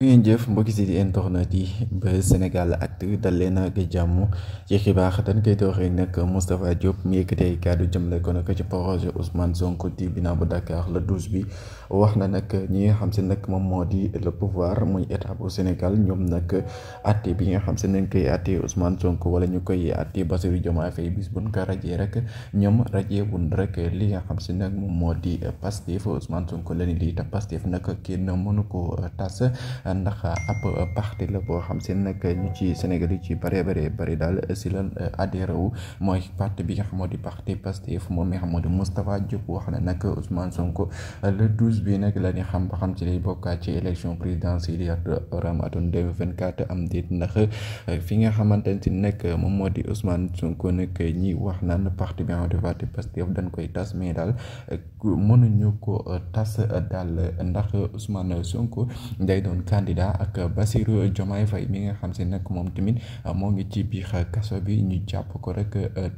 ngeen jëf mbokki si di internet yi ba Sénégal Actu dal leen ak jàmm ci xibaar dañ koy dooree nag Moustapha Diop mi yëkkati ay kàddu jëmale ko nag ci projet Ousmane Sonko tribunal bu Dakar le 12 bi wax na nag ñi nga xam si nag moom moo di le pouvoir muy état bu Sénégal ñoom nag atte bi nga xam si nañ koy atte Ousmane Sonko wala ñu koy atte Bassirou Diomaye Faye bis buñ ko rajee rek ñoom rajee wuñ rek li nga xam si nag moom moo di Pastef Ousmane Sonko la ni lii te Pastef nag kenn mënu ko tas ndax ab parti la boo xam si nag ñu ci Sénégal yi ci bari daal si lan adhéré wu mooy parti bi nga xam moo di parti Pastef moom mi nga xam moo di Moustapha Diop wax na nag Ousmane Sonko le 12 bi nag la ñu xam ba xam ci lay bokkaat ci élection présidentielle yi atum 2024 am déet ndax fi nga xamante ne nag moom moo di Ousmane Sonko nag ñi wax naan parti bi nga xam ne parti Pastef dañ koy tas mais daal mënuñu ko tas daal ndax Ousmane Sonko day doon candidat ak Bassirou Diomaye Faye mi nga xam si nag moom tamit moo ngi ci biir kaso bi ñu jàpp ko rek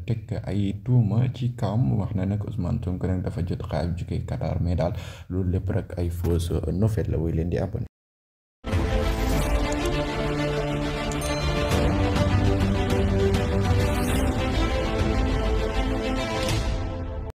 teg ay tuuma ci kawam wax na nag Ousmane Sonko nag dafa jot xaalis jóge Qatar mais daal loolu lépp rek ay fausse nouvelle la woy leen di abonné